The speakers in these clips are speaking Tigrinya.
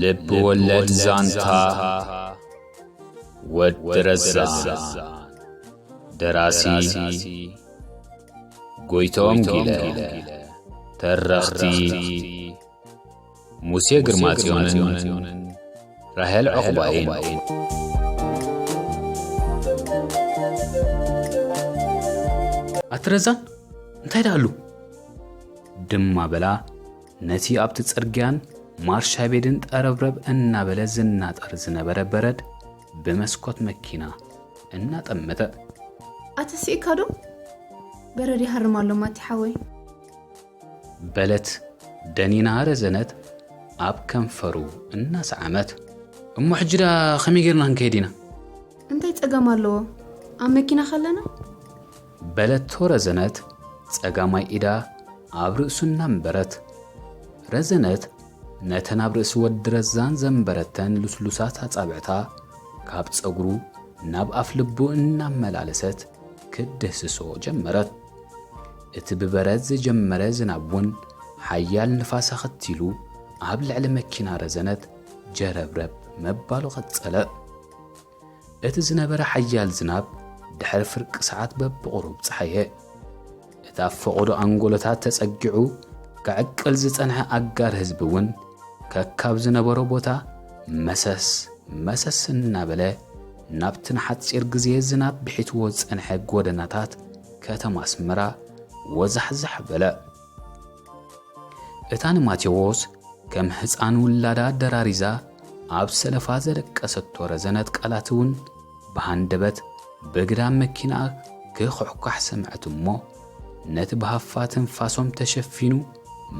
ልብ ወለድ ዛንታ ወዲ ረዛን። ደራሲ ጎይቶም ጊለ። ተረኽቲ ሙሴ ግርማጽዮንን ራሄል ዑቕባይን። ኣቲ ረዛን፣ እንታይ ደኣሉ? ድማ በላ ነቲ ኣብቲ ጽርግያን ማርሻቤድን ጠረብረብ እናበለ ዝናጠር ዝነበረ በረድ ብመስኮት መኪና እናጠመተ። ኣተሲእካ ዶ? በረድ ይሃርም ኣሎ ማቲ ሓወይ። በለት ደኒና ረዘነት ኣብ ከንፈሩ እናሰዓመት። እሞ ሕጂ ዳ ከመይ ጌርና ክንከይድ ኢና? እንታይ ጸገም ኣለዎ? ኣብ መኪና ከለና? በለቶ ረዘነት ጸጋማይ ኢዳ ኣብ ርእሱ እናንበረት። ረዘነት ነተን ኣብ ርእሲ ወዲ ረዛን ዘንበረተን ልስሉሳት ኣጻብዕታ ካብ ጸጉሩ ናብ ኣፍ ልቡ እናመላለሰት ክትድህስሶ ጀመረት። እቲ ብበረድ ዝጀመረ ዝናብ እውን ሓያል ንፋስ ኣኸቲሉ ኣብ ልዕሊ መኪና ረዘነት ጀረብረብ መባሉ ቀጸለ። እቲ ዝነበረ ሓያል ዝናብ ድሕሪ ፍርቂ ሰዓት በብቑሩብ ጸሓየ። እቲ ኣብ ፈቐዶ ኣንጎሎታት ተጸጊዑ ክዕቅል ዝጸንሐ ኣጋር ህዝቢ እውን ከካብ ዝነበሮ ቦታ መሰስ መሰስ እናበለ ናብቲ ንሓጺር ግዜ ዝናብ ብሒትዎ ዝጸንሐ ጎደናታት ከተማ ኣስመራ ወዛሕዛሕ በለ። እታ ንማቴዎስ ከም ህጻን ውላዳ ደራሪዛ ኣብ ሰለፋ ዘለቀሰቶ ረዘነት ቃላት እውን ብሃንደበት ብግዳም መኪናኣ ክኹሕኳሕ ሰምዐት እሞ፣ ነቲ ብሃፋ ትንፋሶም ተሸፊኑ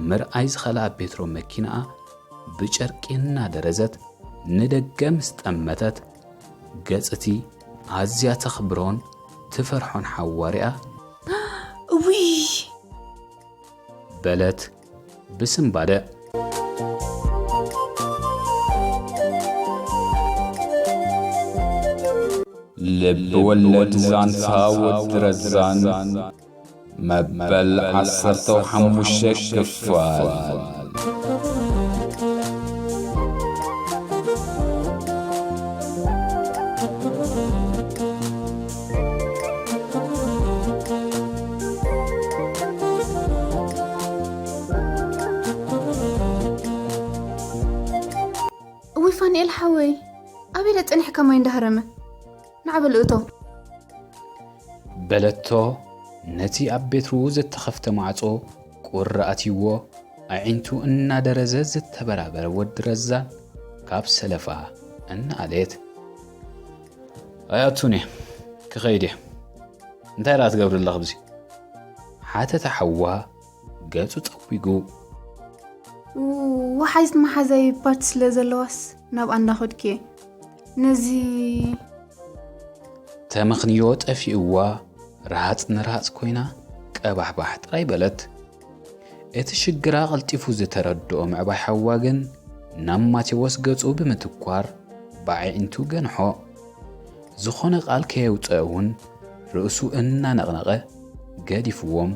ምርኣይ ዝኸልኣ ቤትሮ መኪናኣ ብጨርቂ እናደረዘት ንደገ ምስ ጠመተት፣ ገጽ እቲ ኣዝያ ተኽብሮን ትፈርሖን ሓዋ ሪኣ፣ እውይ! በለት ብስንባደ። ልብ ወለድ ዛንታ ወዲ ረዛን መበል ዓሰርተ ሓሙሽተ ክፋል። እውይ ፋንኤል ሓወይ፣ ኣበይ ጸኒሕካ ማይ እንዳሃረመ? ንዓ በል እቶ። በለቶ ነቲ ኣብ ቤትሩ ዝተኸፍተ ማዕጾ ቁሪ ኣትይዎ ኣዒንቱ እናደረዘ ዝተበራበረ ወዲ ረዛን ካብ ሰለፋ እናኣለየት። ኣይኣቱን እየ፣ ክኸይድ እየ። እንታይ ደኣ ትገብሪ ኣለኺ ኣብዚ? ሓተተ ሓዋ ገጹ ጸዊጉ። ወሓይት መሓዛይ ፓርቲ ስለ ዘለዋስ ናብኣ እንዳኸድኩ እየ። ነዚ ተመኽንዮ ጠፊእዋ፣ ርሃጽ ንርሃጽ ኮይና ቀባሕባሕ ጥራይ በለት። እቲ ሽግራ ቀልጢፉ ዝተረድኦ ምዕባይ ሓዋ ግን ናብ ማቴዎስ ገጹ ብምትኳር ብኣዒንቱ ገንሖ። ዝኾነ ቃል ከየውጸአ እውን ርእሱ እናነቕነቐ ገዲፍዎም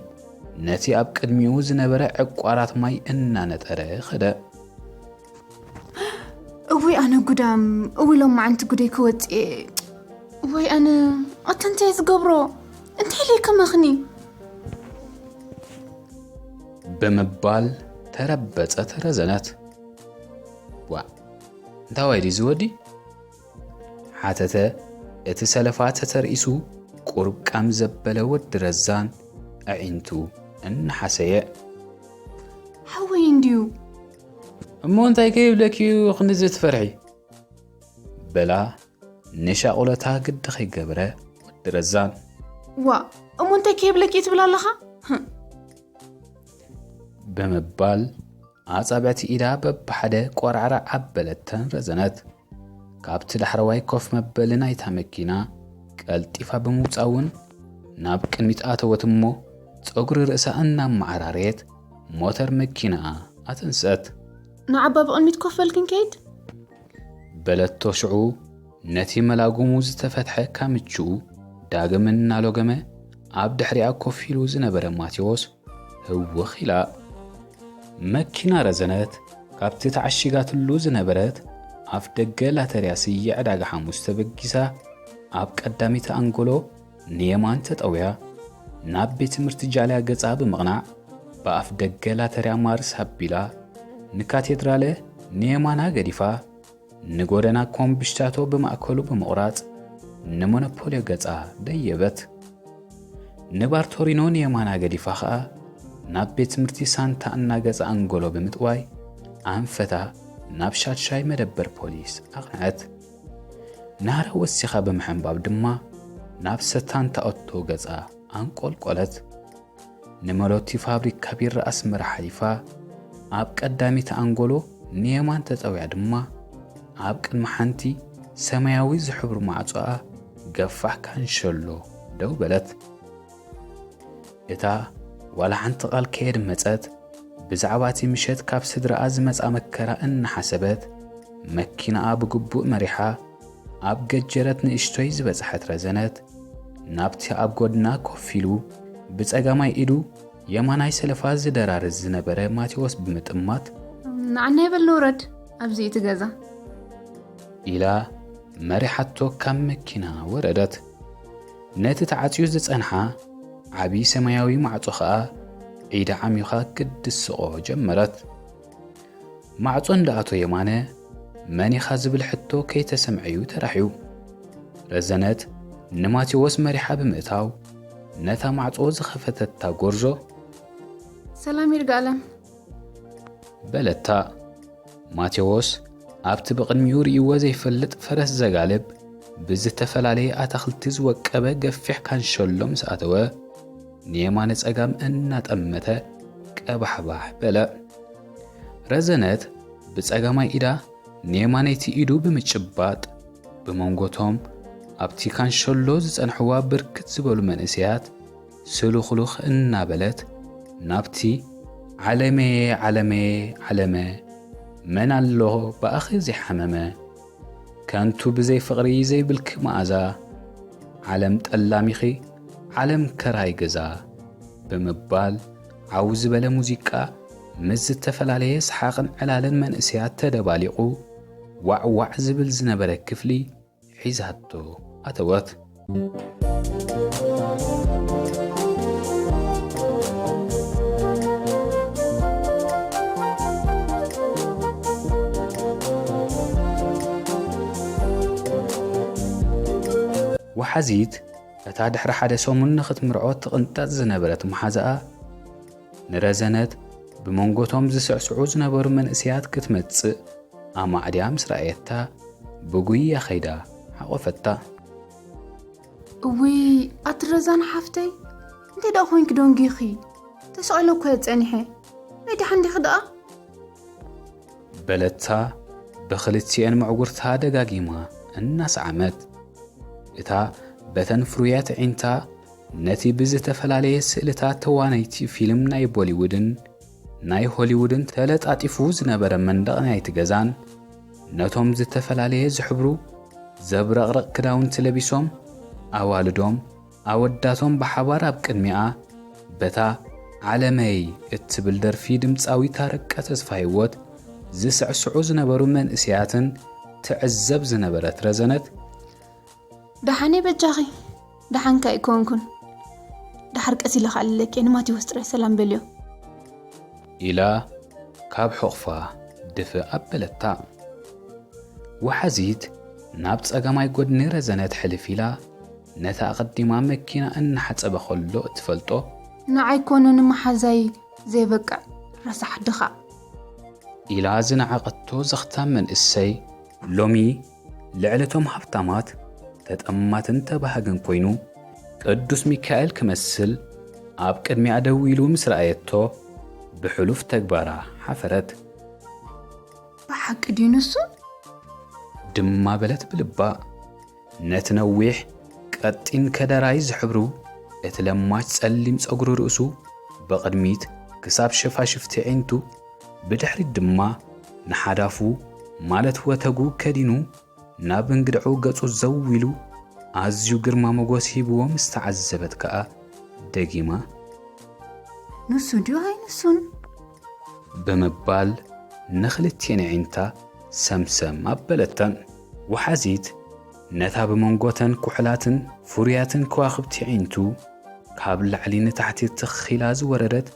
ነቲ ኣብ ቅድሚኡ ዝነበረ ዕቋራት ማይ እናነጠረ ኸደ። እውይ ኣነ ጉዳም፣ እውይ ሎማዓንቲ ጉደይ ክወጽእ እየ። እውይ ኣነ፣ ኣታ እንታይ ዝገብሮ? እንታይ ኢለ ከመኽኒ? ብምባል ተረበጸት ረዘነት። ዋእ፣ እንታዋይ ድዩ ዝወዲ? ሓተተ እቲ ሰለፋ ተተርኢሱ ቁሩብ ቃም ዘበለ ወዲ ረዛን ኣዒንቱ እናሓሰየ። ሓወይ እንድዩ። እሞ እንታይ ከይብለኪ እዩ ክንድዚ ትፈርሒ? በላ ንሻቑለታ ግዲ ከይገበረ ወዲ ረዛን። ዋእ፣ እሞ እንታይ ከይብለኪ እዩ ትብል ኣለኻ? ህእ። ብምባል ኣጻብዕቲ ኢዳ በብሓደ ቆራዕራዕ ኣበለተን ረዘነት። ካብቲ ዳሕረዋይ ኮፍ መበሊ ናይታ መኪና ቀልጢፋ ብምውጻእ እውን ናብ ቅድሚት ኣተወት እሞ፣ ጸጉሪ ርእሳ እናመዓራረየት ሞተር መኪናኣ ኣተንስአት። ንዓባ ብቕድሚት ኮፍ በል ክንከይድ? በለቶ ሽዑ ነቲ መላጉሙ ዝተፈትሐ ካምችኡ ዳግም እናሎገመ ኣብ ድሕሪኣ ኮፍ ኢሉ ዝነበረ ማቴዎስ ህውኽ ኢላ። መኪና ረዘነት ካብቲ ተዓሺጋትሉ ዝነበረት ኣፍ ደገ ላተርያ ስየ ዕዳጋ ሓሙስ ተበጊሳ፣ ኣብ ቀዳሚት ኣንጎሎ ንየማን ተጠውያ፣ ናብ ቤት ትምህርቲ ጃልያ ገጻ ብምቕናዕ፣ ብኣፍ ደገ ላተርያ ማርስ ኣቢላ፣ ንካቴድራለ ንየማና ገዲፋ፣ ንጎደና ኮምብሽታቶ ብማእከሉ ብምቑራጽ፣ ንሞኖፖልዮ ገጻ ደየበት። ንባርቶሪኖ ንየማና ገዲፋ ኸኣ፣ ናብ ቤት ትምህርቲ ሳንታ ኣና ገጻ ኣንጎሎ ብምጥዋይ፣ ኣንፈታ ናብ ሻድሻይ መደበር ፖሊስ ኣቕንዐት። ናህራ ወሲኻ ብምሕንባብ ድማ፣ ናብ ሰታንታ ኦቶ ገጻ ኣንቆልቆለት። ንመሎቲ ፋብሪካ ቢራ ኣስመራ ሓሊፋ፣ ኣብ ቀዳሚት ኣንጎሎ ንየማን ተጠውያ ድማ፣ ኣብ ቅድሚ ሓንቲ ሰማያዊ ዝሕብሩ ማዕጾኣ ገፋሕ ካንሸሎ ደው በለት። እታ ዋላ ሓንቲ ቃል ከየድመጸት፣ ብዛዕባ እቲ ምሸት ካብ ስድራኣ ዝመጽኣ መከራ እናሓሰበት፣ መኪናኣ ብግቡእ መሪሓ፣ ኣብ ገጀረት ንእሽቶይ ዝበጽሐት ረዘነት፣ ናብቲ ኣብ ጎድና ኮፍ ኢሉ ብጸጋማይ ኢዱ የማናይ ሰለፋ ዝደራርዝ ዝነበረ ማቴዎስ ብምጥማት፣ ንዓና ይበል ንውረድ፣ ኣብዚ እቲ ገዛ። ኢላ መሪሓቶ ካብ መኪና ወረደት። ነቲ ተዓጽዩ ዝጸንሓ ዓቢ ሰማያዊ ማዕጾ ኸኣ ኢዳ ዓሚኻ ክትድስቖ ጀመረት። ማዕጾ እንዳኣቶ የማነ፣ መን ኢኻ ዝብል ሕቶ ከይተሰምዐ እዩ ተራሕዩ። ረዘነት ንማቴዎስ መሪሓ ብምእታው፣ ነታ ማዕጾ ዝኸፈተታ ጎርዞ፣ ሰላም ይርጋለም። በለታ። ማቴዎስ ኣብቲ ብቕድሚኡ ርእይዎ ዘይፈልጥ ፈረስ ዘጋልብ፣ ብዝተፈላለየ ኣታኽልቲ ዝወቀበ ገፊሕ ካንሸሎ ምስ ኣተወ፣ ንየማነ ጸጋም እናጠመተ ቀባሕባሕ በለ። ረዘነት ብጸጋማይ ኢዳ ንየማነይቲ ኢዱ ብምጭባጥ፣ ብመንጎቶም ኣብቲ ካንሸሎ ዝጸንሕዋ ብርክት ዝበሉ መንእሰያት ስሉኽሉኽ እናበለት ናብቲ፣ ዓለመየ፣ ዓለመየ፣ ዓለመ፣ መን ኣሎ ብኣኺ ዘይሓመመ? ከንቱ ብዘይ ፍቕሪ ዘይብልኪ መኣዛ፣ ዓለም ጠላሚኺ፣ ዓለም ከራይ ገዛ ብምባል ዓው ዝበለ ሙዚቃ ምስ ዝተፈላለየ ሰሓቕን ዕላልን መንእሰያት ተደባሊቑ ዋዕ ዋዕ ዝብል ዝነበረ ክፍሊ ሒዛቶ ኣተወት። ወሓዚት እታ ድሕሪ ሓደ ሰሙን ንኽትምርዖ ትቕንጠጥ ዝነበረት መሓዛኣ፣ ንረዘነት ብመንጎቶም ዝስዕስዑ ዝነበሩ መንእሰያት ክትመጽእ ኣማዕድያ ምስ ረኣየታ፣ ብጉያ ኸይዳ ሓቖፈታ። እውይ፣ ኣቲ ረዛን ሓፍተይ፣ እንታይ ደኣ ኮይንኪ ደንጊኺ? ተሰቒለ እኮ እየ ጸኒሐ። ናይ ደሓን ዲኺ ደኣ? በለታ ብኽልቲኤን መዕጉርታ ደጋጊማ እናሰዓመት። እታ በተን ፍሩያት ኣዒንታ ነቲ ብዝተፈላለየ ስእልታት ተዋነይቲ ፊልም ናይ ቦሊውድን ናይ ሆሊውድን ተለጣጢፉ ዝነበረ መንደቕ ናይቲ ገዛን፣ ነቶም ዝተፈላለየ ዝሕብሩ ዘብረቕርቕ ክዳውንቲ ለቢሶም ኣዋልዶም ኣወዳቶም ብሓባር ኣብ ቅድሚኣ በታ ዓለመይ እትብል ደርፊ ድምጻዊ ታረቀ ተስፋሂወት ዝስዕስዑ ዝነበሩ መንእሰያትን ትዕዘብ ዝነበረት ረዘነት፣ ደሓነይ በጃኺ፣ ደሓንካ ኣይኮንኩን። ደሓር ቀስ ኢለ ክኣልለኪ፣ ንማቴዎስ ጥራይ ሰላም በልዮ። ኢላ ካብ ሕቑፋ ድፍእ ኣበለታ። ወሓዚት ናብ ጸጋማይ ጎድኒ ረዘነት ሕልፍ ኢላ፣ ነታ ኣቐዲማ መኪና እናሓጸበ ከሎ እትፈልጦ፣ ንዓይ ኮነ ንመሓዛይ ዘይበቅዕ ረሳሕ ድኻ። ኢላ ዝነዓቐቶ ዘኽታም መንእሰይ፣ ሎሚ ልዕሊ እቶም ሃብታማት ተጠማትን ተባሃግን ኮይኑ፣ ቅዱስ ሚካኤል ክመስል ኣብ ቅድሚኣ ደው ኢሉ ምስ ረኣየቶ፣ ብሕሉፍ ተግባራ ሓፈረት። ብሓቂ ድዩ ንሱ? ድማ በለት ብልባ። ነቲ ነዊሕ ቀጢን ከደራይ ዝሕብሩ፣ እቲ ለማች ጸሊም ጸጉሪ ርእሱ ብቕድሚት ክሳብ ሸፋሽፍቲ ኣዒንቱ፣ ብድሕሪት ድማ ንሓዳፉ ማለት ወተጉ ከዲኑ፣ ናብ እንግድዑ ገጹ ዘው ኢሉ ኣዝዩ ግርማ ሞጎስ ሂብዎ ምስ ተዓዘበት ከኣ ደጊማ፣ ንሱ ድዩ ኣይ ንሱን? ብምባል ንኽልቲኤን ኣዒንታ ሰምሰም ኣበለተን። ወሓዚት ነታ ብመንጎተን ኩሕላትን ፍሩያትን ከዋኽብቲ ኣዒንቱ ካብ ላዕሊ ንታሕቲ ትኽ ኢላ ዝወረደት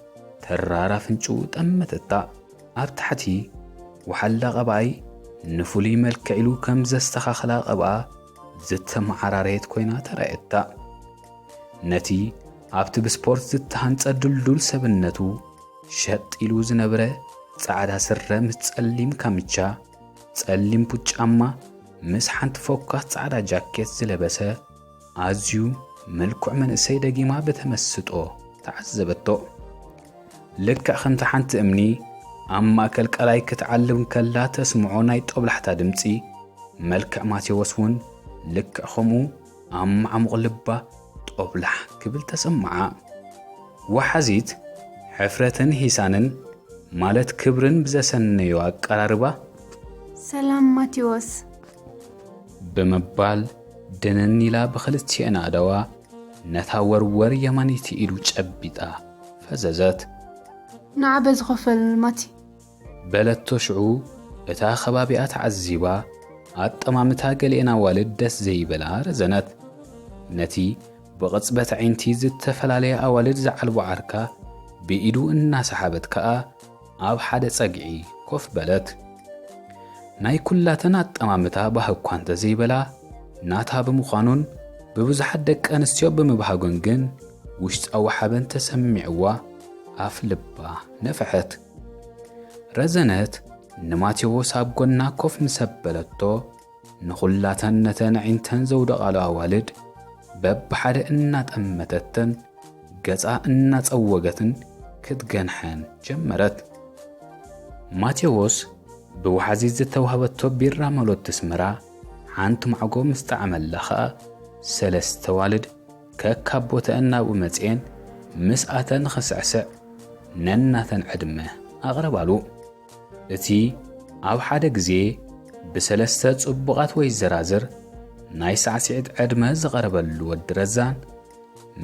ተራር ኣፍንጭኡ ጠመተታ። ኣብ ታሕቲ ወሓላ ቀብኣይ ንፍሉይ መልክዕ ኢሉ ከም ዘስተኻኽላ ቀብኣ ዝተመዓራረየት ኮይና ተራእየታ። ነቲ ኣብቲ ብስፖርት ዝተሃንጸ ድልዱል ሰብነቱ ሸጥ ኢሉ ዝነበረ ጻዕዳ ስረ ምስ ጸሊም ካምቻ፣ ጸሊም ቡት ጫማ ምስ ሓንቲ ፎካስ ጻዕዳ ጃኬት ዝለበሰ ኣዝዩ ምልኩዕ መንእሰይ ደጊማ ብተመስጦ ተዓዘበቶ። ልክዕ ከምቲ ሓንቲ እምኒ ኣብ ማእከል ቀላይ ክትዓልብ እንከላ ተስምዖ ናይ ጦብላሕታ ድምጺ፣ መልክዕ ማቴዎስ እውን ልክዕ ከምኡ ኣብ ማዕሙቕ ልባ ጦብላሕ ክብል ተሰምዓ። ወሓዚት ሕፍረትን ሂሳንን፣ ማለት ክብርን ብዘሰነዮ ኣቀራርባ፣ "ሰላም ማቴዎስ" ብምባል ድንን ኢላ ብኽልቲኤን ኣእዳዋ ነታ ወርወር የማነይቲ ኢዱ ጨቢጣ ፈዘዘት። "ንዓ በዚ ኮፈል ማቲ" በለቶ። ሽዑ እታ ከባቢኣ ተዓዚባ ኣጠማምታ ገሊኤን ኣዋልድ ደስ ዘይበላ ረዘነት። ነቲ ብቕጽበት ኣዒንቲ ዝተፈላለየ ኣዋልድ ዝዓልቦ ዓርካ ብኢዱ እናሰሓበት ከኣ ኣብ ሓደ ጸግዒ ኮፍ በለት። ናይ ኩላተን ኣጠማምታ ባህኳ እንተ ዘይበላ ናታ ብምዃኑን ብብዙሓት ደቂ ኣንስትዮ ብምብሃጎን ግን ውሽጣዊ ሓበን ተሰሚዕዋ ኣፍ ልባ ነፍሐት። ረዘነት ንማቴዎስ ኣብ ጎና ኮፍ ምስ ኣበለቶ፣ ንኹላተን ነተን ኣዒንተን ዘውደቓሉ ኣዋልድ በብሓደ እናጠመተተን ገጻ እናጸወገትን ክትገንሐን ጀመረት። ማቴዎስ ብወሓዚ ዝተዋህበቶ ቢራ መሎት ኣስመራ ሓንቲ ማዕጎ ምስ ጠዓመላ ኸኣ፣ ሰለስተ ኣዋልድ ከካብ ቦተአን ናብኡ መጺኤን ምስኣተን ንኽስዕስዕ ነናተን ዕድመ ኣቕረባሉ። እቲ ኣብ ሓደ ግዜ ብሰለስተ ጽቡቓት ወይዘራዝር ናይ ሳዕስዒት ዕድመ ዝቐረበሉ ወዲ ረዛን፣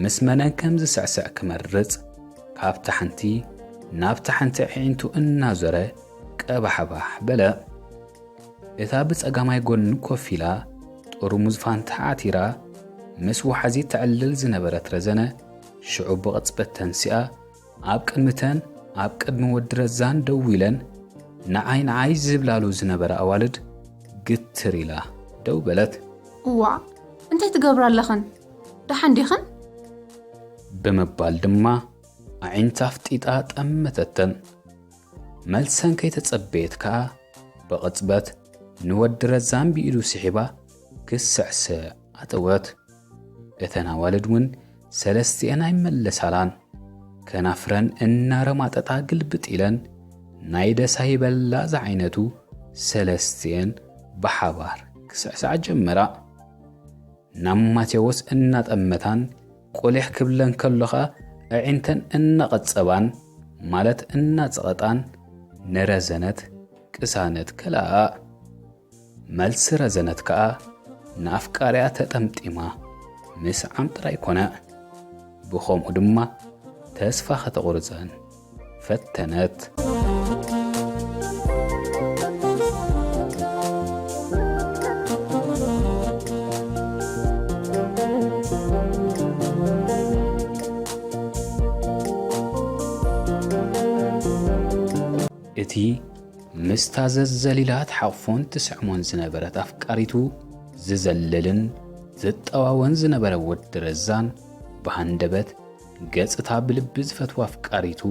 ምስ መነን ከም ዝስዕስዕ ክመርጽ፣ ካብታ ሓንቲ ናብታ ሓንቲ ኣዒንቱ እናዞረ ቀባሕባሕ በለ። እታ ብጸጋማይ ጎኒ ኮፍ ኢላ ጥርሙዝ ፋንታ ዓቲራ ምስ ወሓዚ ተዕልል ዝነበረት ረዘነ፣ ሽዑ ብቕጽበት ተንሲኣ፣ ኣብ ቅድሚተን ኣብ ቅድሚ ወዲ ረዛን ደው ኢለን ንዓይ ንዓይ ዝብላሉ ዝነበራ ኣዋልድ ግትር ኢላ ደው በለት። "እዋእ፣ እንታይ ትገብራ ኣለኽን? ደሓን ዲኽን?" ብምባል ድማ ኣዒንታ ኣፍጢጣ ጠመተተን። መልሰን ከይተጸበየት ከኣ ብቕጽበት ንወዲ ረዛን ብኢዱ ስሒባ ክስዕስዕ ኣተወት። እተን ኣዋልድ እውን ሰለስቲኤን ኣይመለሳላን። ከናፍረን እናረማጠጣ ግልብጥ ኢለን ናይ ደሳ ይበላ ዝዓይነቱ ሰለስቲኤን ብሓባር ክስዕስዓ ጀመራ። ናብ ማቴዎስ እናጠመታን ቁሊሕ ክብለን ከሎ ኸኣ ኣዒንተን እናቐጸባን፣ ማለት እናጸቐጣን፣ ንረዘነት ቅሳነት ከለኣኣ። መልሲ ረዘነት ከኣ ንኣፍቃሪኣ ተጠምጢማ ምስዓም ጥራይ ኮነ። ብኸምኡ ድማ ተስፋ ከተቑርጸን ፈተነት። እቲ ምስታ ዘዘሊላ ትሓቕፎን ትስዕሞን ዝነበረት ኣፍቃሪቱ ዝዘልልን ዝጠዋወን ዝነበረ ወዲ ረዛን፣ ብሃንደበት ገጽ እታ ብልቢ ዝፈትዋ ኣፍቃሪቱ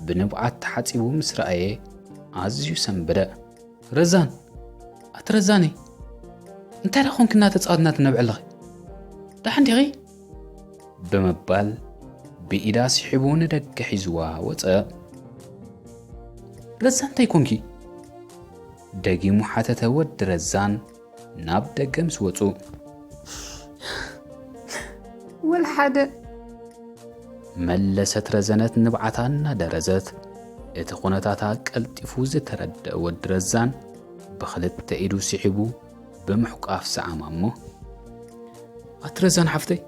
ብንብዓት ተሓጺቡ ምስ ረኣየ ኣዝዩ ሰንበደ። "ረዛን! ኣቲ ረዛነይ! እንታይ ደኣ ኮንኪ እናተጻወትና ትነብዒ ኣለኺ? ደሓን ዲኺ?" ብምባል ብኢዳ ስሒቡ ንደገ ሒዝዋ ወጸ። "ረዛን እንታይ ኮንኪ?" ደጊሙ ሓተተ ወዲ ረዛን ናብ ደገ ምስ ወጹ። "ወላ ሓደ" መለሰት ረዘነት ንብዓታ እናደረዘት። እቲ ኩነታታ ቀልጢፉ ዝተረደአ ወዲ ረዛን ብኽልተ ኢዱ ስሒቡ ብምሕቋፍ ሰዓማ እሞ፣ "ኣቲ ረዛን ሓፍተይ፣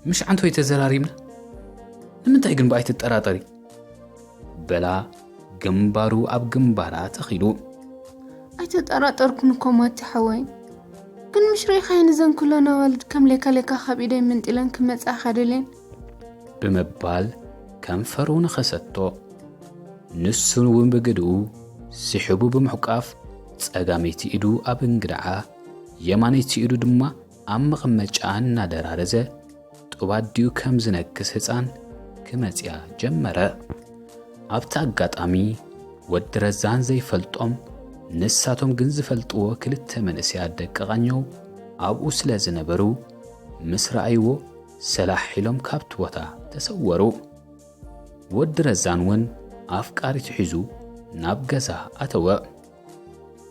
ምሽ ዓንቶይ ተዘራሪብና፣ ንምንታይ ግን ብኣይ ትጠራጠሪ?" በላ ግንባሩ ኣብ ግንባራ ተኺሉ። ኣይተጠራጠርኩን እኮ ማቲ ሓወይ፣ ግን ምሽ ርኢኻየን እዘን ኩለን ኣዋልድ ከም ሌካ ሌካ ካብ ኢደይ መንጢለን ክመጻኻ ደልየን። ብምባል ከንፈሩ ነኸሰቶ። ንሱ እውን ብግድኡ ስሒቡ ብምሕቋፍ ጸጋመይቲ ኢዱ ኣብ እንግድዓ፣ የማነይቲ ኢዱ ድማ ኣብ መቐመጫ እናደራረዘ ጡብ ኣዲኡ ከም ዝነክስ ህፃን ክመፅያ ጀመረ። ኣብቲ ኣጋጣሚ ወዲ ረዛን ዘይፈልጦም ንሳቶም ግን ዝፈልጥዎ ክልተ መንእሰያት ደቂ ቃኘው ኣብኡ ስለ ዝነበሩ ምስ ረኣይዎ ሰላሕ ኢሎም ካብቲ ቦታ ተሰወሩ። ወዲ ረዛን እውን ኣፍቃሪቱ ሒዙ ናብ ገዛ ኣተወ።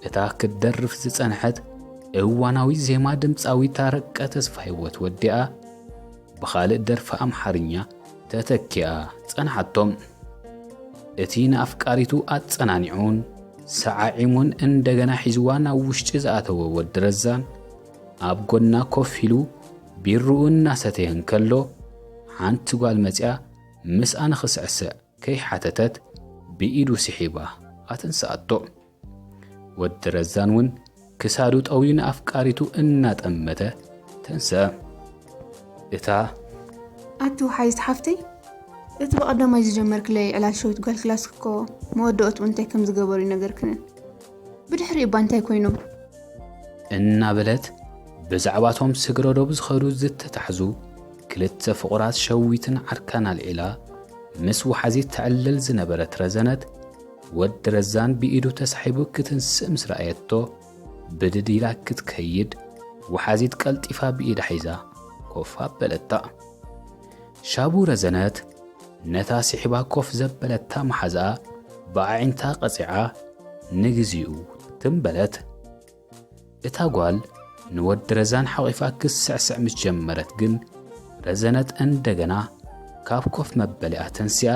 እታ ክትደርፍ ዝጸንሐት እዋናዊት ዜማ ድምጻዊት ታረቀ ተስፋሂወት ወዲኣ ብኻልእ ደርፊ ኣምሓርኛ ተተኪኣ ጸንሓቶም። እቲ ንኣፍቃሪቱ ኣጸናኒዑን ሰዓዒሙን እንደገና ሒዝዋ ናብ ውሽጢ ዝኣተወ ወዲ ረዛን ኣብ ጎና ኮፍ ኢሉ ቢርኡ እናሰተየ እንከሎ ሓንቲ ጓል መጺኣ ምስኣ ንኽስዕስዕ ከይሓተተት ብኢዱ ስሒባ ኣተንስኣቶ። ወዲ ረዛን እውን ክሳዱ ጠውዩ ንኣፍቃሪቱ እናጠመተ ተንስአ። እታ ኣቲ ወሓይት ሓፍተይ፣ እቲ ብቐዳማይ ዝጀመርክለይ ዕላል ሸዊት ጓል ክላስክ እኮ መወደኦትኡ እንታይ ከም ዝገበሩ ይነገርክንን። ብድሕሪ እባ እንታይ ኮይኖም? እናበለት ብዛዕባቶም ስግረዶብ ዝኸዱ ዝተታሕዙ ክልተ ፍቑራት ሸዊትን ዓርካን ኣልዒላ ምስ ወሓዚት ተዕልል ዝነበረት ረዘነት ወዲ ረዛን ብኢዱ ተሳሒቡ ክትንስእ ምስ ረኣየቶ ብድድ ኢላ ክትከይድ ወሓዚት ቀልጢፋ ብኢዳ ሒዛ ኮፍ ኣበለታ። ሻቡ ረዘነት ነታ ስሒባ ኮፍ ዘበለታ መሓዛኣ ብኣዒንታ ቀጺዓ ንግዚኡ ትም በለት። እታ ጓል ንወዲ ረዛን ሓቒፋ ክትስዕስዕ ምስ ጀመረት ግን ረዘነት እንደገና ካብ ኮፍ መበሊኣ ተንሲኣ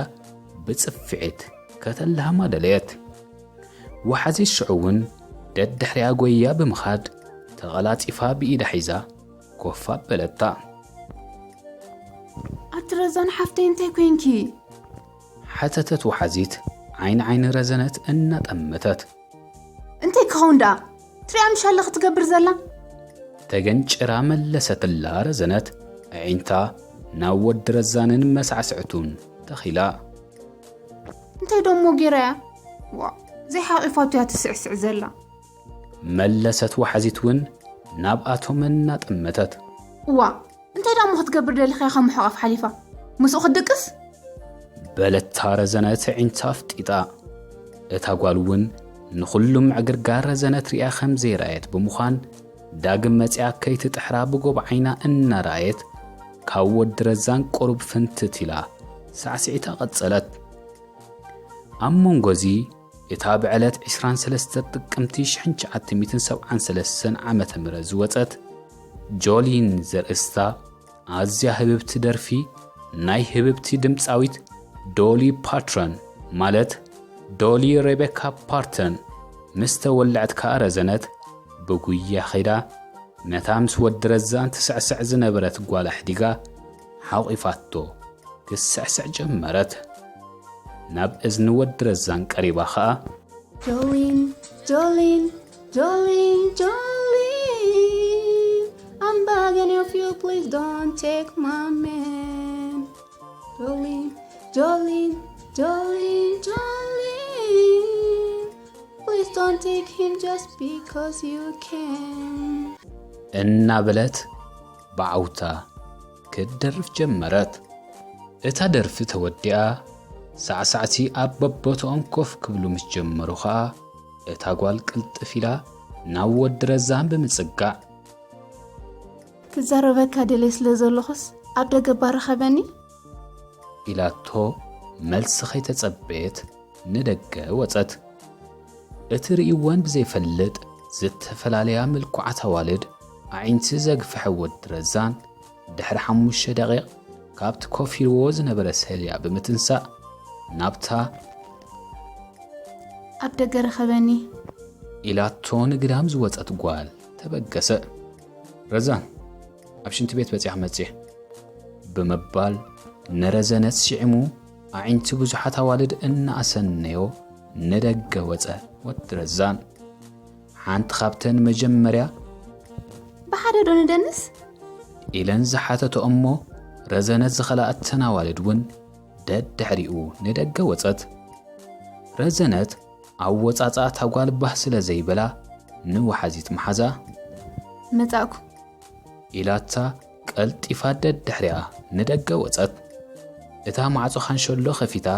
ብጽፍዒት ከተላህማ ደለየት። ወሓዚት ሽዑ እውን ደድሕሪኣ ጎይያ ብምኻድ ተቐላጢፋ ብኢዳ ሒዛ ኮፍ ኣበለታ። ኣቲ ረዛን ሓፍተይ እንታይ ኮይንኪ? ሓተተት ወሓዚት ዓይኒ ዓይኒ ረዘነት እናጠመተት። እንታይ ክኸውን ደኣ? ትሪኣ ምሽ ኣለ ክትገብር ዘላ? ተገንጭራ መለሰትላ ረዘነት ኣዒንታ ናብ ወዲ ረዛንን መሳዕስዕቱን ተኺላ። እንታይ ደሞ ገይራ እያ? ዋ፣ ዘይሓቒፋቱ እያ ትስዕስዕ ዘላ። መለሰት ወሓዚት እውን ናብኣቶም እናጠመተት። እዋ፣ እንታይ ደሞ ክትገብር ደሊኻ ኢኻ ምሕቓፍ ሓሊፋ? ምስኡ ክትድቅስ? በለታ ረዘነት ኣዒንታ ኣፍጢጣ። እታ ጓል እውን ንኹሉ ምዕግርጋር ረዘነት ሪኣ ከም ዘይረኣየት ብምዃን ዳግም መጺኣ ከይትጥሕራ ብጎብ ዓይና እናረኣየት ካብ ወዲ ረዛን ቁሩብ ፍንትት ኢላ ሳዕስዒታ ቀጸለት። ኣብ መንጎ እዚ እታ ብዕለት ዕስራን ሰለስተ ጥቅምቲ ሽሕን ትሽዓተ ሚእትን ሰብዓን ሰለስተን ዓመተ ምህረት ዝወጸት ጆሊን ዘርእስታ ኣዝያ ህብብቲ ደርፊ ናይ ህብብቲ ድምጻዊት ዶሊ ፓርተን ማለት ዶሊ ሬቤካ ፓርተን ምስ ተወልዐት ከኣ ረዘነት ብጉያ ኸይዳ ነታ ምስ ወዲ ረዛን ትስዕስዕ ዝነበረት ጓል ኣሕዲጋ ሓቒፋቶ ክትስዕስዕ ጀመረት። ናብ እዝኒ ወዲ ረዛን ቀሪባ ኸኣ Jolene, Jolene, Jolene, Jolene. I'm begging of you, please don't take my man. Jolene, Jolene, Jolene, Jolene. Please don't take him just because you can. እናበለት ብዓውታ ክትደርፍ ጀመረት። እታ ደርፊ ተወዲኣ ሳዕሳዕቲ ኣብ በቦትኦም ኮፍ ክብሉ ምስ ጀመሩ ኸኣ እታ ጓል ቅልጥፍ ኢላ ናብ ወዲ ረዛን ብምጽጋዕ ክዛረበካ ደልየ ስለ ዘለኹስ ኣብ ደገ ባርኸበኒ። ኢላቶ መልሲ ከይተጸበየት ንደገ ወጸት። እቲ ርእይወን ብዘይፈልጥ ዝተፈላለያ ምልኩዓት ኣዋልድ ኣዒንቲ ዘግፍሐ ወዲ ረዛን ድሕሪ ሓሙሽተ ደቂቕ ካብቲ ኮፍ ኢልዎ ዝነበረ ሰልያ ብምትንሳእ ናብታ ኣብ ደገ ርኸበኒ። ኢላቶ ንግዳም ዝወጸት ጓል ተበገሰ። ረዛን ኣብ ሽንቲ ቤት በጺሕ መጽእ ብምባል ንረዘነት ስዒሙ ኣዒንቲ ብዙሓት ኣዋልድ እናኣሰነዮ ንደገ ወጸ ወዲ ረዛን። ሓንቲ ካብተን መጀመርያ ብሓደ ዶ ንደንስ? ኢለን ዝሓተቶ እሞ ረዘነት ዝኸልኣተን ኣዋልድ እውን ደድሕሪኡ ንደገ ወጸት። ረዘነት ኣወጻጽኣ እታ ጓል ባህ ስለ ዘይበላ ንወሓዚት መሓዛ መጻእኩ። ኢላታ ቀልጢፋ ደድሕሪኣ ንደገ ወጸት። እታ ማዕጾ ካንሸሎ ከፊታ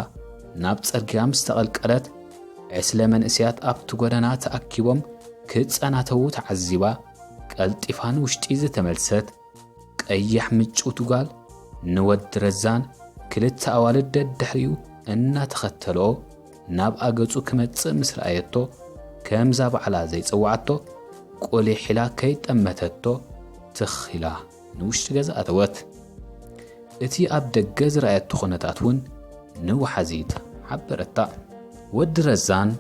ናብ ጽርግያ ምስ ተቐልቀለት ዕስለ መንእሰያት ኣብቲ ጎደና ተኣኪቦም ክጸናተዉ ተዓዚባ ቀልጢፋ ንውሽጢ ዝተመልሰት ቀያሕ ምጭውቲ ጓል ንወዲ ረዛን ክልተ ኣዋልድ ደድሕሪኡ እናተኸተልኦ ናብ ኣገጹ ክመጽእ ምስ ረኣየቶ ከምዛ ባዕላ ዘይጸዋዓቶ ቆሊሕ ኢላ ከይጠመተቶ ትኽ ኢላ ንውሽጢ ገዛ ኣተወት። እቲ ኣብ ደገ ዝረኣየቶ ኩነታት እውን ንወሓዚት ሓበረታ። ወዲ ረዛን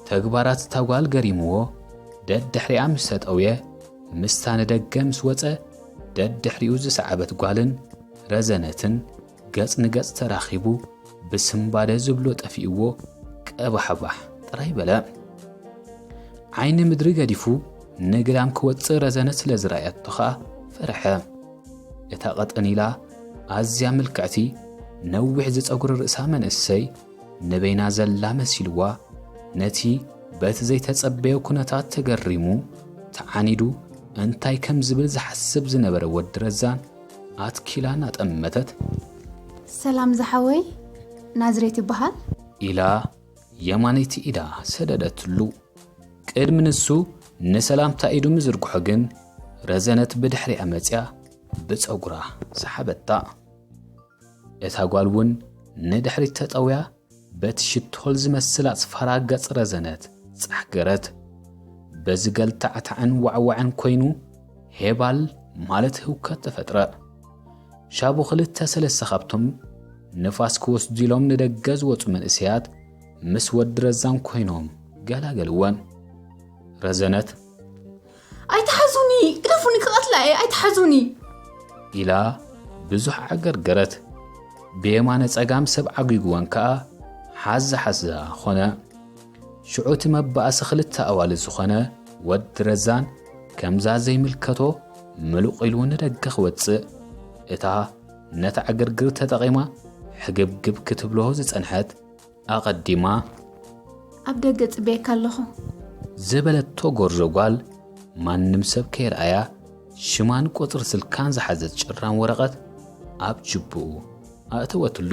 ተግባራት እታ ጓል ገሪምዎ ደድሕሪኣ ምስ ተጠውየ ምስታ ንደገ ምስ ወጸ ደድሕሪኡ ዝሰዓበት ጓልን ረዘነትን ገጽ ንገጽ ተራኺቡ ብስምባደ ዝብሎ ጠፊእዎ ቀባሕባሕ ጥራይ በለ። ዓይኒ ምድሪ ገዲፉ ንግዳም ክወጽእ ረዘነት ስለ ዝረኣየቶ ኸኣ ፈርሐ። እታ ቀጠን ኢላ ኣዝያ ምልክዕቲ ነዊሕ ዝጸጉሪ ርእሳ መንእሰይ ንበይና ዘላ መሲልዋ ነቲ በቲ ዘይተጸበዮ ኩነታት ተገሪሙ ተዓኒዱ እንታይ ከም ዝብል ዝሓስብ ዝነበረ ወዲ ረዛን ኣትኪላ እናጠመተት ሰላም ዝሓወይ ናዝሬት ይበሃል። ኢላ የማነይቲ ኢዳ ሰደደትሉ። ቅድሚ ንሱ ንሰላምታ ኢዱ ምዝርግሖ ግን ረዘነት ብድሕሪኣ መጽያ ብጸጉራ ሰሓበታ። እታ ጓል እውን ንድሕሪት ተጠውያ በቲ ሽቶል ዝመስል ኣጽፋራ ገጽ ረዘነት ጻሕገረት። በዚ ገልታዕታዕን ዋዕዋዕን ኮይኑ ሄባል ማለት ህውከት ተፈጥረ። ሻቡ ክልተ ሰለስተ ካብቶም ንፋስ ክወስዱ ኢሎም ንደገ ዝወጹ መንእሰያት ምስ ወዲ ረዛን ኮይኖም ገላገልወን። ረዘነት ኣይትሓዙኒ፣ ግደፉኒ፣ ክቐትላ እየ፣ ኣይትሓዙኒ። ኢላ ብዙሕ ዓገርገረት። ብየማነ ጸጋም ሰብ ዓጒግወን ከኣ ሓዛ ሓዛ ኾነ። ሽዑ እቲ መባእሲ ክልተ ኣዋልድ ዝኾነ ወዲ ረዛን ከምዛ ዘይምልከቶ ምሉቕ ኢሉ ንደገ ክወጽእ እታ ነታ ዕግርግር ተጠቒማ ሕግብግብ ክትብሎ ዝጸንሐት ኣቐዲማ ኣብ ደገ ጽበየካ ኣለኹ። ዝበለቶ ጎርዞ ጓል ማንም ሰብ ከይረኣያ ሽማን ቁጽሪ ስልካን ዝሓዘት ጭራም ወረቐት ኣብ ጅብኡ ኣእተወትሉ።